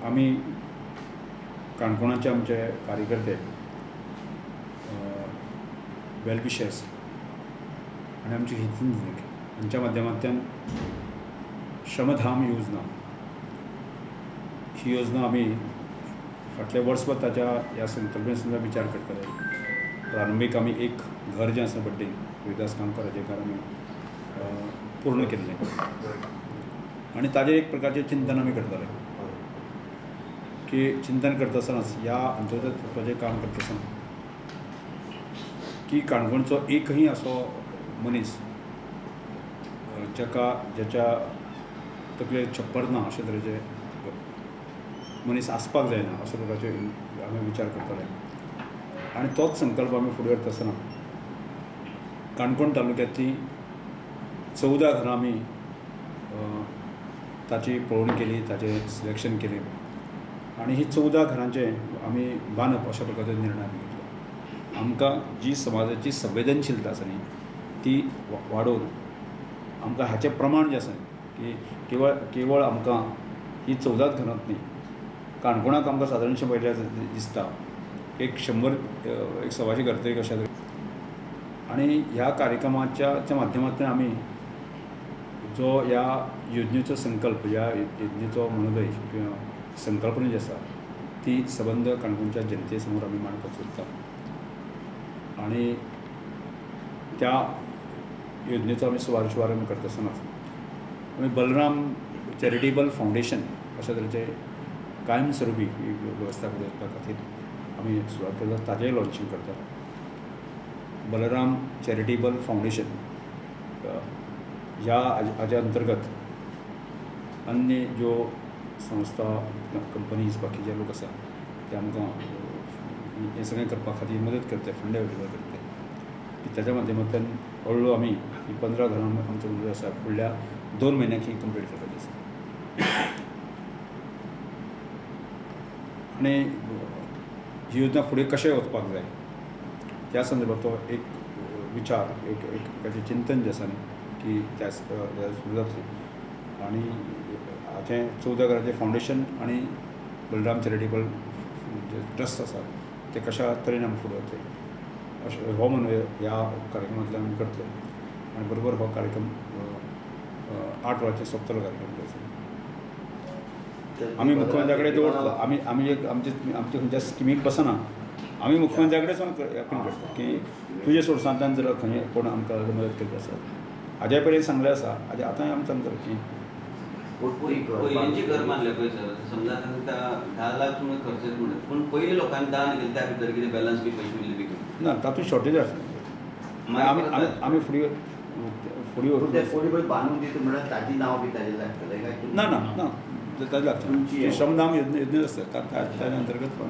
आमी काणकोणाचे आमचे कार्यकर्ते, वेलविशर्स आनी आमचे हितचिंतक हांच्या माध्यमांतल्यान श्रमधाम योजना ही योजना आमी फाटल्या वर्सभर ताच्या ह्या संकल्पने सुद्दां विचार करताले. प्रारंभीक आमी एक घर जें आसा बड्डेन रोहिदास गांवकाराचें घर आमी पूर्ण केल्लें आनी ताजेर एक प्रकारचें चिंतन आमी करताले की चिंतन करता आसतनाच ह्या अंत्योदय तत्वाचें काम करता आसतना की काणकोणचो एकही असो मनीस जाका ज्याच्या तकलेर छप्पर ना अशे तरेचे मनीस आसपाक जायना अशे प्रकारचे आमी विचार करताले आनी तोच संकल्प आमी फुडें व्हरता आसतना काणकोण तालुक्यांतलीं 14 घरां आमी ताची पळोवणी केली, ताचें सिलेक्शन केलें आनी ही 14 घरांचें आमी बांदप अशा प्रकारचो निर्णय आमी घेतलो. आमकां जी समाजाची संवेदनशीलता आसा न्ही ती वाडोवन आमकां हाचें प्रमाण जें आसा न्ही की केवळ आमकां ही 14 घरांत न्ही, काणकोणाक आमकां सादारणशें पळयल्यार दिसता एक 100 एक 125 घर तरी कशें. आनी ह्या कार्यक्रमाच्या माध्यमांतल्यान आमी जो ह्या योजनेचो संकल्प, ह्या योजनेचो मनोदय किंवा संकल्पना जी आसा ती सबंद काणकोणच्या जनते समोर आमी मांडपाक सोदता आनी त्या योजनेचो आमी सुवार करता आसतना आमी बलराम चॅरिटेबल फावंडेशन अशा तरेचे कायमस्वरुपी वेवस्था फुडें वचपा खातीर आमी सुरवात करता, ताचेंय लॉन्चींग करतात. बलराम चॅरिटेबल फावंडेशन ह्या हाज्या अंतर्गत अन्य ज्यो संस्था, कंपनीज, बाकीचे लोक आसा ते आमकां हें सगळें करपा खातीर मदत करता, फंड अवेलेबल करता की ताच्या माध्यमांतल्यान हळू आमी ही 15 घरां आमचो उमेद आसा फुडल्या 2 म्हयन्याक ही कंप्लीट करपाची आसा. आनी ही योजना फुडें कशें वचपाक जाय त्या संदर्भात तो एक विचार, एक ताचें चिंतन जें आसा न्ही की त्या सुरू जातली. आनी हाचें 14 घरांचें फावंडेशन आनी बलराम चॅरिटेबल जे ट्रस्ट आसा ते कशा तरेन आमी फुडें वतले अशें हो मनोदय ह्या कार्यक्रमांतल्यान आमी करतले. आनी बरोबर हो कार्यक्रम 8 वरांचेर सोंपतलो कार्यक्रम जो आसा. आमी मुख्यमंत्र्या कडेन दवरतलो. आमी आमी एक आमचे आमचे खंयच्या स्किमीक बसना, आमी मुख्यमंत्र्या कडेन सावन अपील करता की तुजे सोर्सांतल्यान जर खंय कोण आमकां मदत करता आसा, हाज्या पयलीं सांगलें आसा, हाज्या आतांय आमी सांगता की पयलींची घर बांदले पळय सर, समजा तांकां 10 लाख सुमार खर्च येता म्हणटा, पूण पयलीं लोकांनी दान केलें त्या भितर कितें बॅलन्स बी पयशे उरले बी ना, तातूंत शॉर्टेज आसा. आमी आमी आमी फुडें फुडें व्हरूंक ते कोणी पळय बांदून दिता म्हणल्यार ताजी नांव बी ताजें लागतलें काय? ना ना ना, ताजें लागचें ना. श्रमधाम योजने आसता ताच्या अंतर्गत.